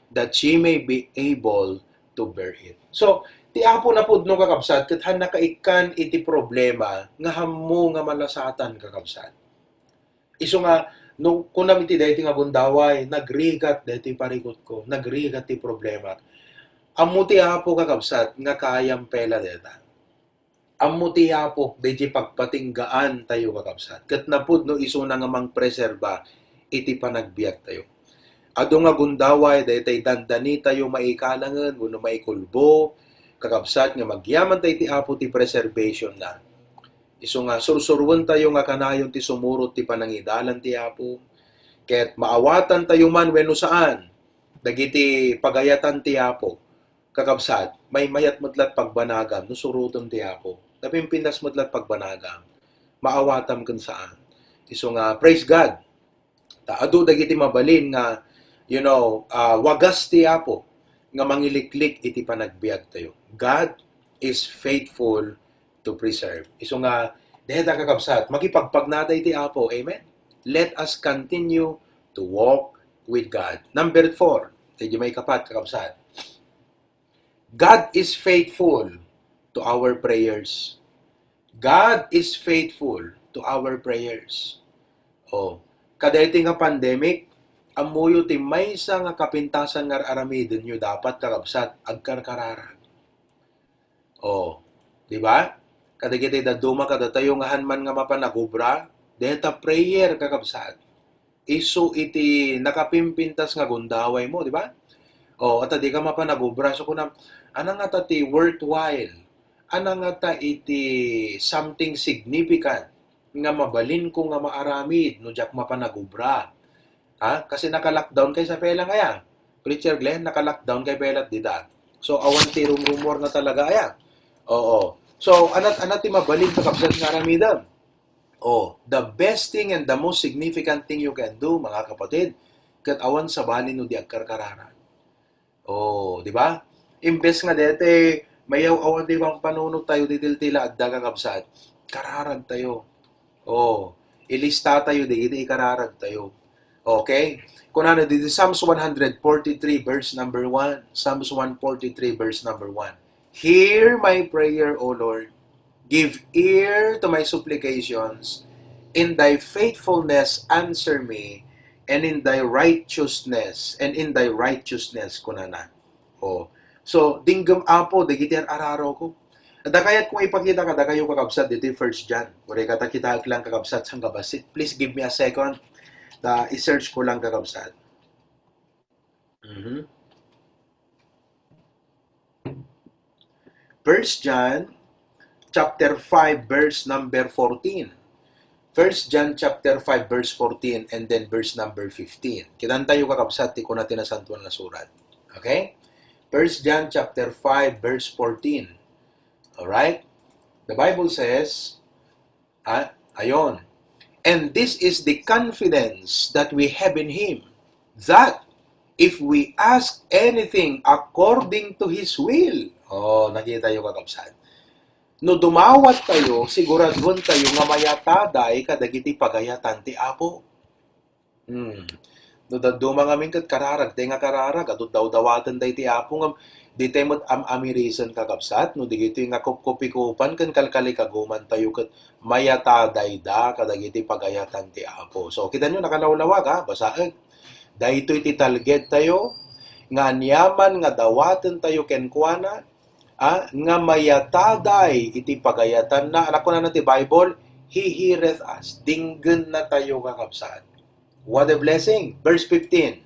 that ye may be able to bear it. So, ti Apo napudno, kakabsat, ket hanna kaikkan iti problema nga hammo nga malasatan, kakabsat. Isu nga, no, kunam iti daytoy nga gundaway, nagrigat daytoy parikutko, nagrigat ti problema. Ammo ti Apo, kakabsat, nga kayam pela dayta. Ammo ti Apo daytoy pagpatinggaan tayo, kakabsat. Ket napudno isuna nga mangpreserba iti panagbiag tayo. Adu nga gundaway, daytay dandani tayo maikalangen wenno maikulbo, kakabsat, nga agyaman tayo iti Apo ti preservation na. Isu nga sursuroen tayo nga kanayon ti sumurot ti panangidalan ti Apo, ket maawatan tayo man wenno saan dagiti pagayatan ti Apo. Kakabsat, maymayat met la't pagbanagam no surotem ti Apo. Napimpintas met la't pagbanagam. Maawatam ken saan. Isu nga, praise God. Ta adu dagiti mabalin nga, you know, ah, wagas ti Apo nga mangiliklik iti panagbiag tayo. God is faithful to preserve. Isu nga, dayta, kakabsat, makipagpagnata iti Apo. Amen? Let us continue to walk with God. Number four, daydi maikapat, kakabsat. God is faithful to our prayers. God is faithful to our prayers. Oh, kadaytoy nga pandemic, ammoyo ti maysa nga kapintasan nga ar-aramidenyo dapat, kakabsat, agkarkararag. Oh, di ba? Kadagiti dadduma kadatayo nga han man nga mapan nagubra, deta prayer, kakabsat. Isu iti nakapimpintas nga gundawaymo, di ba? Oh, ata di ka mapan nagubra, so kuna, ana ngata ti worthwhile? Ana ngata iti something significant nga mabalinko nga maaramid no diak mapan nagubra? Ha? Kasi naka-lockdown kay sa pela ngaya. Preacher Glenn, naka-lockdown kay pelat dita. So, awan ti rumrumor na talaga aya. Oo. So, anat anat ti mabalin, kakabsat, nga aramidem? Oh, the best thing and the most significant thing you can do, mga kapatid, ket awan sabali no di agkarkararag. Oh, di ba? Imbes nga dete, mayaw-awan ti pampanunot tayo, di tiltila adda, kakabsat. Kararag tayo. Oh, ilista tayo, di iti ikararag tayo. Okay? Kunana dito, Psalms one hundred forty-three, verse number one. Psalms one forty-three, verse number one. "Hear my prayer, O Lord. Give ear to my supplications. In thy faithfulness, answer me, and in thy righteousness, and in thy righteousness," kunana. Oh. So, dinggem, Apo, dagiti ar-araroko. Adda kayat ko ipakita kadakayo, kakabsat, ditoy First John. Uray kata kitaek lang, kakabsat, sangkabassit. Please give me a second. Ta i-search ko lang, kakabsat. Mhm. First John chapter five, verse number fourteen. First John chapter five, verse fourteen, and then verse number fifteen. Kitan tayo, kakabsat, ti kuna ti Nasantuan nga Surat. Okay? First John chapter five, verse fourteen. All right? The Bible says, ah, ayon, "And this is the confidence that we have in Him, that if we ask anything according to His will," oh, nakita yo, kakabsat. No dumawat tayo, siguraduan tayo nga mayataday kadagiti pagayatan ti Apo. Hmm. No dadduma ngamin ket kararag, tay nga kararag, adu dawdawaten day ti Apo ngem, di tay met am-amirisen, kakabsat, no dagitoy nga kupkupikupan ken kalkalikaguman tayo ket mayataday da kadagiti pagayatan ti Apo. So, kitanyo, nakalawlawag, ha, basaen. Daytoy ti talged tayo, nga aniaman nga dawaten tayo kenkuana, ah, nga mayataday iti pagayatanna. Anak, kunana ti Bible, "He heareth us." Dinggenna tayo, kakabsat. What a blessing. Verse fifteen,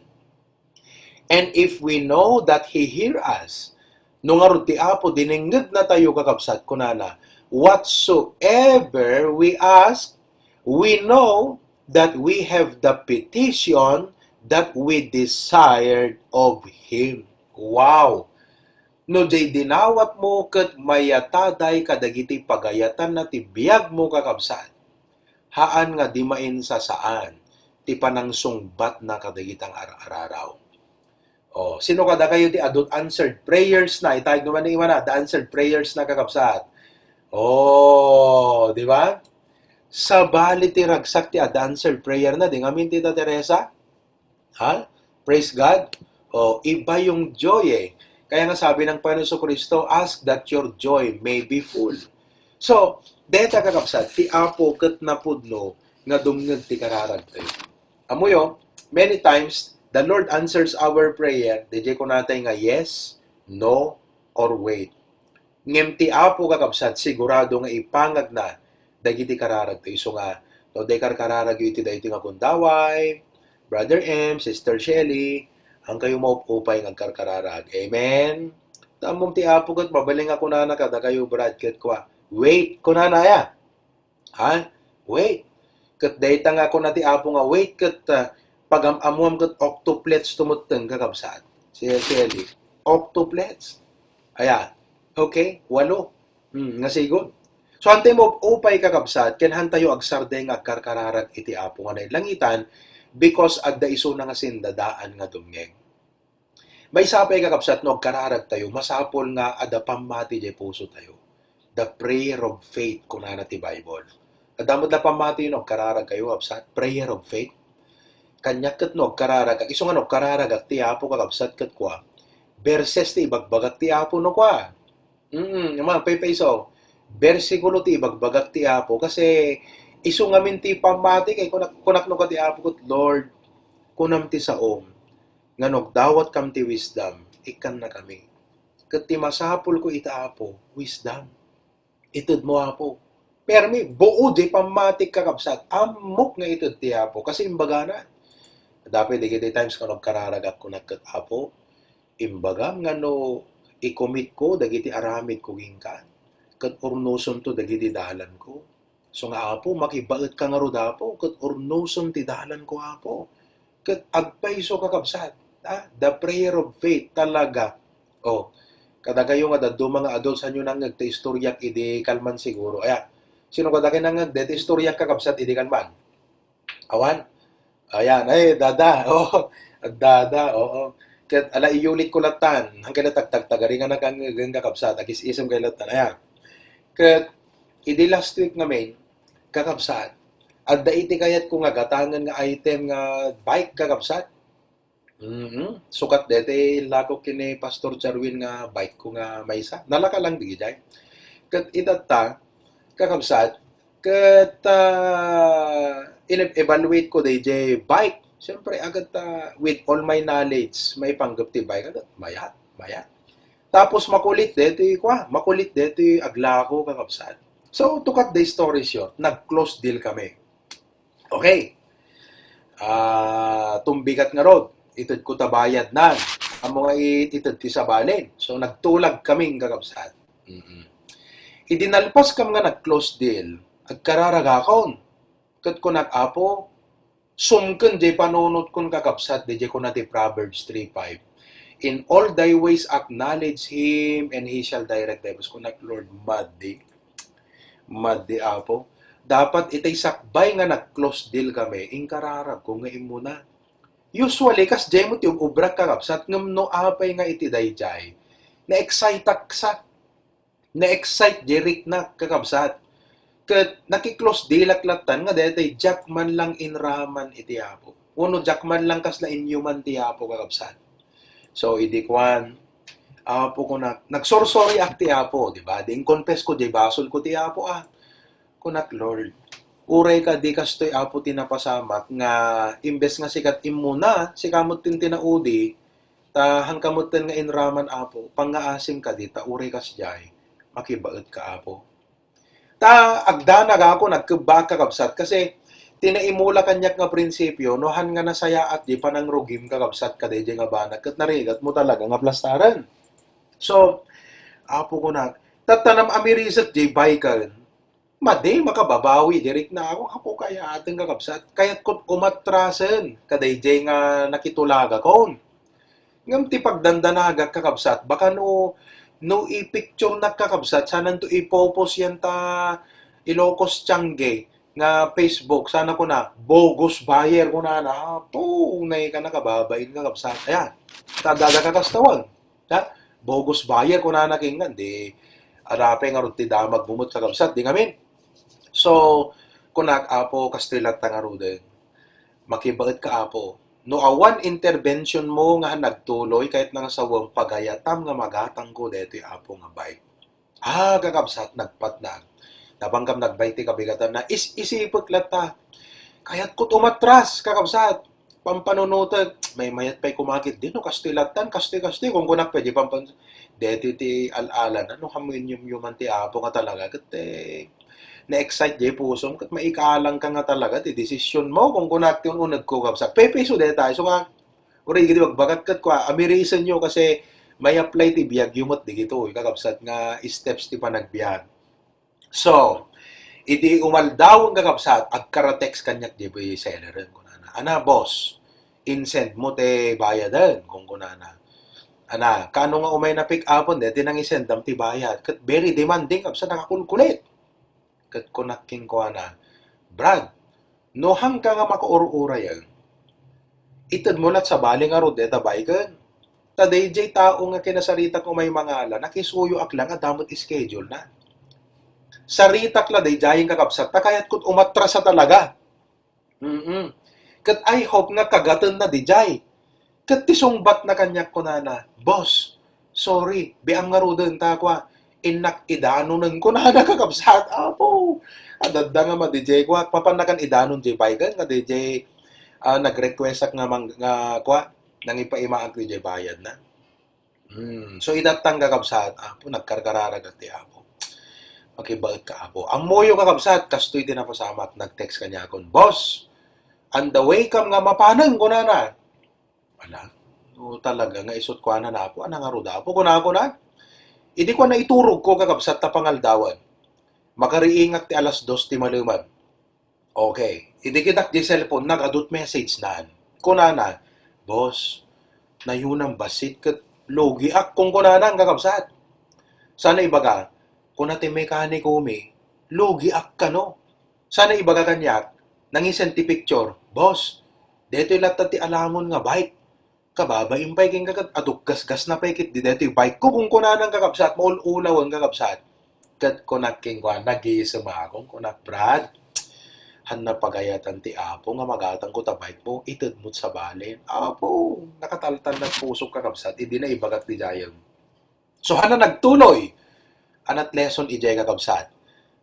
"And if we know that He hear us," no ngarud ti Apo, dinengngegna tayo, kakabsat, kunana, "Whatsoever we ask, we know that we have the petition that we desired of Him." Wow! No jay dinawatmo ket mayataday kadagiti pagayatanna ti biagmo, kakabsat, haan nga di mainsasaan ti panangsungbatna kadagita nga ar-araraw. Oh, sino kadakayo ti adu answered prayers na? Itayag no man ni imana, the answered prayers na, kakabsat. Oh, di ba? Sabali ti ragsak ti ad answered prayer na, di ngamin, Tita Teresa? Ha? Praise God. Oh, iba yung joy eh. Kaya nga sabi ng Panginoon Kristo, "Ask that your joy may be full." So, deta, kakabsat, ti Apo ket napudno nga dumngeg ti kararag tayo. Amoyo, many times, the Lord answers our prayer, di jay kunatay nga yes, no, or wait. Ngem ti Apo, kakabsat, sigurado nga ipangagna dagiti kararagto. Isu nga, no, daydi karkararagyo iti daytoy nga gundaway, Brother M, Sister Shelly, haankayo maup-upay nga agkarkararag. Amen? Ta ammom ti Apo ket mabalin nga kunana kadakayo, Brad, ket kua, "Wait," kunana, aya. Ha? Wait. Ket dayta nga kuna ti Apo nga wait, ket, ah, pagam-ammoam ket octuplets to metten, kakabsat. Si, si Eli. Octuplets. Aya. Okay? Walo. Hmm, nga sigon. So, haantayo maup-upay, kakabsat, ken haantayo agsardeng nga agkarkararag iti Apo nga nailangitan, because adda isuna nga sindadaan nga dumngeg. Maysa pay, kakabsat, no agkararag tayo, masapul nga adda pammati jay puso tayo. The prayer of faith, kunana ti Bible. Adda met la pammati no agkararag kayo, kabsat? Prayer of faith. Kaniak ket no agkararagak, isu nga no agkararagak ti Apo, kakabsat, ket kua, Verses ti ibagbagak ti Apo no kua. Mm, mga paypayso, bersikulo ti ibagbagak ti Apo, kasi isu ngamin ti pammati, kay kunak, kunak no kadi Apo ket, "Lord, kunam ti saom, nga no agdawatkam ti wisdom, ikkannakami. Ket ti masapulko ita, Apo, wisdom. Itedmo, Apo." Permi, buod ti pammatik, kakabsat. Ammok nga ited ti Apo. Kasi imbagana, dapay dagiti times nga nagkararagak kunak ket, "Apo, imbagam nga no i-commit ko dagiti aramidko kenka, ket urnosonto dagiti dalanko. So nga, Apo, makibaetka ngarud, Apo, ket urnoson ti dalanko, Apo." Ket agpayso, kakabsat, ah, the prayer of faith talaga. Oh, kadakayo nga dadduma nga adults, saanyo nangngeg ti istoriak idi kalman siguro. Aya, sino kadakayo nangngeg deti istoriak, kakabsat, idi kalman? Awan? Ayan, ay, dada. Oh, dada, oo. Ket ala, iyulit ko lattan. Hangkay la tagtagtagari nga nakangngegen, kakabsat. Agis-isem kay lattan. Ayan. Ket idi last week ngamin, kakabsat, adda iti kayatko nga gatangen nga item nga bike, kakabsat. Mhm. Sukat deti lakok ken ni Pastor Jarwin nga bike ko nga maysa. Nalaka lang digidiay. Ket itatta, kakabsat, ket, ah, in-, evaluate ko daydiay bike. Siyempre, agat, ah, with all my knowledge, maipanggep ti bike, agat mayat, mayat. Tapos makulit deti, kua, makulit deti aglako, kakabsat. So, to cut the story short, nag-close deal kami. Okay. Ah, tumbigat ngarud, itedko ta bayad na. Ammo nga it-, ited ti sabali. So, nagtulag kaming, kakabsat. Mm-mm. Idi nalpas kam nga nag-close deal, agkararagakon. Ket kunak, "Apo, sumken diay panunotkon, kakabsat, diay kuna ti Proverbs three five. In all thy ways acknowledge him and he shall direct thy path." Kunak, "Lord, madi. Madi, Apo. Dapat itay sakbay nga nag-close deal kami, inkararagko nga immuna." Usually, kasdiay met ti ug-ubrak, kakabsat, ngem no apay nga iti daydiay, na-exciteak sa, na-excite diay riknak, kakabsat. Ket naki-close dealak lattan nga daytoy diak man lang inraman iti Apo. Wenno diak man lang kasla inyuman ti Apo, kakabsat. So, idi kuan, Apo, kunak, nagsorsoriak ti Apo, di ba? Di in-confess ko, di basolko ti Apo, ah. Kunak, "Lord, uray kadi kastoy, Apo, ti napasamak nga imbes nga sika ti immuna, sika met ti tinaudi, ta haanka metten nga inraman, Apo, pangngaasim kadi, ta uray kasdiay, makibaetka, Apo." Ta agdanagakon, nagkebbaak, kakabsat, kasi ti naimula kaniak nga prinsipio, no haan nga nasayaat diay panangrugim, kakabsat, kadaydiay nga banag, ket narigatmo talaga nga plastaren. So, Apo, kunak, tatta no amiriset diay biken, madi, makababawi diay riknakon. Apo, kayaten, kakabsat. Kayatko umatrasen kadaydiay nga nakitulagakon. Ngem ti pagdandanagak, kakabsat, baka no, no i-picturenak, kakabsat, saananto i-post yan ta Ilocos Tiangge nga Facebook, sana kuna, "Bogus buyer," kunana. Apo, unay ka nakababain, kakabsat. Ayan. Ta adda kakastawan. Ha? "Bogus buyer," kunana kenka, di, adda pay ngarud ti damagmo met, kakabsat, di ngamin. So, kunak, "Apo, kastoy latta ngaruden. Makibaetka, Apo. No awan intervention mo nga nagtuloy, kayatna nga sawem, pagayatam nga magatangko daytoy, Apo, nga bike." Ah, kakabsat, nagpatnag. Napankam nagbike ti kabigatanna. Is-, isipek latta. Kayatko umatras, kakabsat. Pampanunotek, maymayat pay kumakit di no kastoy lattan, kastoy, kastoy, kunkunak pay di pampan-, deti ti al-alana, no, haan mo inyumyuman ti Apo nga talaga, ket, eh, na-excite diay pusom, ket maikalangka nga talaga ti desisyon mo, kunkunak ti un-unegko, kabsat. Pepe, isu dayta, isu nga, uray, iti bagbagak ket kua, amirisenyo kasi may-apply ti biagyo met digitoy, kakabsat, nga steps ti panagbiag. So, idi umaldawen, kakabsat, agkara-text kaniak diay selleren, kunana, "Ana, boss, in-send mo ti bayaden," kunkunana. "Ana, kaano nga umay na-pick upon deti nangisendam ti bayad?" Ket very demanding, kabsat, nakakulkulit. Ket kunak kenkuana, "Brad, no haanka nga makaur-urayen, itedmo lat sabali ngarud deta biken. Ta daydiay tao nga kinasaritak nga umay mangala, nakisuyoak lang, adda met schedule na. Saritak la daydiay, kakabsat, ta kayatko umatras a talaga." Mm. Ket I hope nga kagatenna diay. Ket ti sungbatna kaniak kunana, "Boss, sorry, biam ngaruden ta kua, innak idanonen," kunana, kakabsat. Apo, adda nga madi jay kua, papannakan idanon jay bike-en nga di jay, ah, nag-request-ak nga mang-, nga kua, nangipaimaak di jay bayadna. Hmm, so idattan, kakabsat, apo, nagkarkararagak ti Apo. Makibaet ka, Apo. Ammoyo, kakabsat, kastoy ti napasamak, nag-text kaniakon, "Boss, on the way kam nga mapanen," kunana. Ala, no talaga nga isut kuana na, Apo, ana ngarud, Apo, kunakon. Idi kuana, iturogko, kakabsat, ta pangaldawan. Makariingak ti alas dos ti maleman. Okay. Idi kitak di cellphone, nag-adut message naan. Kunana, "Boss, nayunam bassit ket logiak," kunkunana, kakabsat. Sana ibaga, kuna ti mekaniko mi, "Logiak kano." Sana ibaga kaniak, nangisend ti picture, "Boss, detoy latta ti alamon nga bike. Kababain pay kenka ket adukgasgasna pay ket di daytoy bike ko," kunkunana, kakabsat, maul-ulawen, kakabsat. Ket kunak kenkuana, nagisem akon, kunak, "Brad, hanna pagayatan ti Apo nga magatangko ta bike mo, itedmo sabalen." Apo, nakataltalna pusok, kakabsat, idi naibagak ti dayem. So, hana nagtuloy. Anat lesson idiay, kakabsat.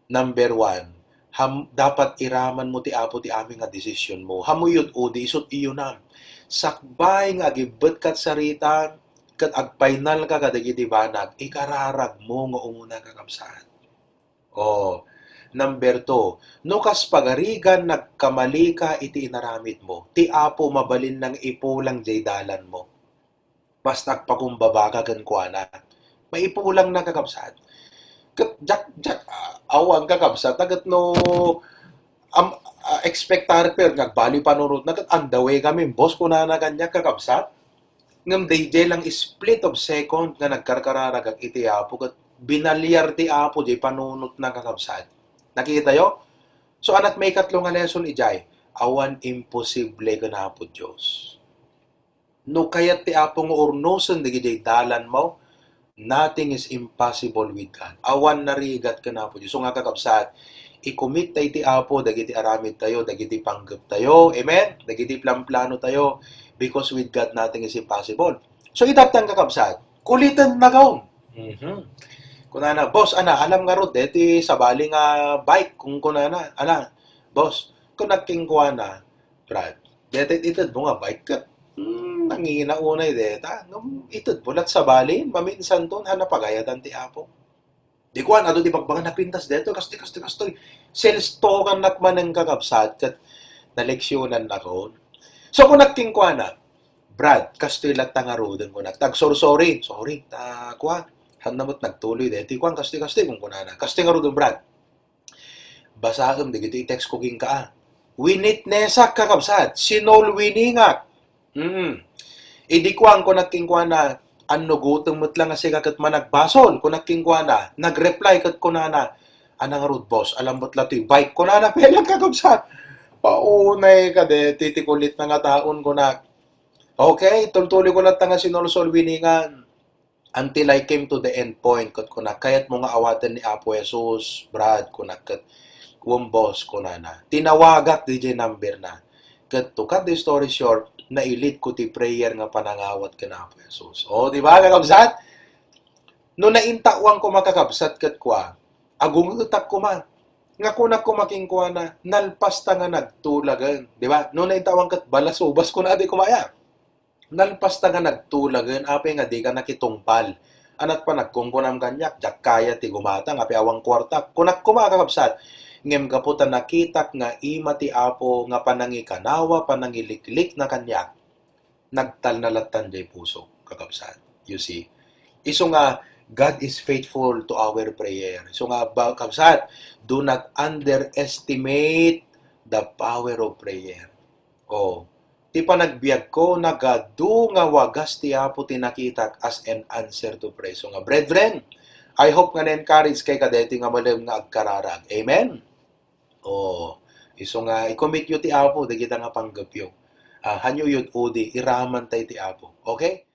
Number one, ham-, dapat iraman mo ti Apo ti amin nga decision mo. Hamuyod udi, isut iyunam. Sakbay nga agibbet kat sarita, ket agpainal ka kadagiti banag, ikararag mo nga umuna, kakabsat. Oh, number two, no kas pagarigan nagkamali ka iti inaramid mo, ti Apo mabalin nang ipulang jay dalan mo. Basta agpakumbaba ka kenkuana. Maipulangna, kakabsat. Ket jak, jak, ah, awan, kakabsat, ket no, am, ah, expectar per nga agbali panunotna, ket on the way kami, boss, kunana kaniak, kakabsat. Ngem daydiay lang split of second nga nagkarkararagak iti Apo, ket binalyar ti Apo jay panunotna, kakabsat. Nakitayo? So, anat maikatlo nga lesson idiay, awan imposible ken Apo Dios. No kayat ti Apo nga urnosen dagiti dalanmo, nothing is impossible with God. Awan narigat ken Apo Dios. So nga, kakabsat, i-commit tayo iti Apo dagiti aramidtayo, dagiti panggeptayo, amen? Dagiti planplanotayo, because with God, nothing is impossible. So, idattan, kakabsat, kuliten na gaon. Mhm. Kunana, "Boss, ana, alam ngarud, deti sabali nga bike," kunkunana, "Ana, boss," kunak kenkuana, "Brad, deta itedmo nga bike ket, hmm, nangina unay deta. Ngem itedmo lat sabali, maminsanton, hana pagayatan ti Apo." Di kuan, adu ti bagbaga napintas detoy, kastoy, kastoy, kastoy. Sales talk-annak manen, kakabsat, ket naleksionannakon. So, kunak kenkuana, "Brad, kastoy latta ngaruden," kunak. "Tag sorry, sorry, sorry, ta, kuan, hanna met nagtuloy detoy, kuan, kastoy, kastoy," kunkunana. "Kastoy ngaruden, Brad. Basaem dagiti i-text ko kenka, ah." Winitnessak, kakabsat. Sinulwiningak. Mm. Idi kuan, kunak kenkuana, "Annugotem met la nga sika ket managbasol," kunak kenkuana. Nag-reply ket kunana, "Ana ngarud, boss, alam met la toy bike," kunana. Pay lang, kakabsat. Paunay ka deti ti kulitna nga taon, kunak. Okay, tultuloyko latta nga sinulsulwiningan. Until I came to the end point, ket kunak, "Kayatmo nga awaten ni Apo Jesus, Brad?" kunak, ket, "Wen, boss," kunana. Tinawagak diay number na. Ket to cut the story short, nailid ko ti prayer nga panangawat ken Apo Jesus. O, di ba, kakabsat? No naintawan koma, kakabsat, ket kua, agungetak koma. Nga kunak koma kenkuana, "Nalpas ta nga nagtulagen." Di ba? No naintawan ket balasubas, kuna di koma aya. "Nalpas ta nga nagtulagen, apay nga dika nakitungpal? Anat panagkunkunam kaniak, diak kaya ti gumatang, apay awan kuartak." Kunak koma, kakabsat, ngem gapu ta nakitak nga ima ti Apo nga panangikanawa, panangiliklikna kaniak, nagtalna lattan diay pusok, kakabsat. You see? Isu nga, God is faithful to our prayer. Isu nga, ba-, kabsat, do not underestimate the power of prayer. Oh, ti panagbiagko, nagadu nga wagas ti Apo ti nakitak as an answer to prayer. So nga, brethren, I hope nga na-encourage kay kadeti nga malem nga agkararag. Amen? Oh, isu nga, i-commit yo ti Apo, dagita nga panggepyo. Ah, hanyo yud udi, iraman tay ti Apo. Okay?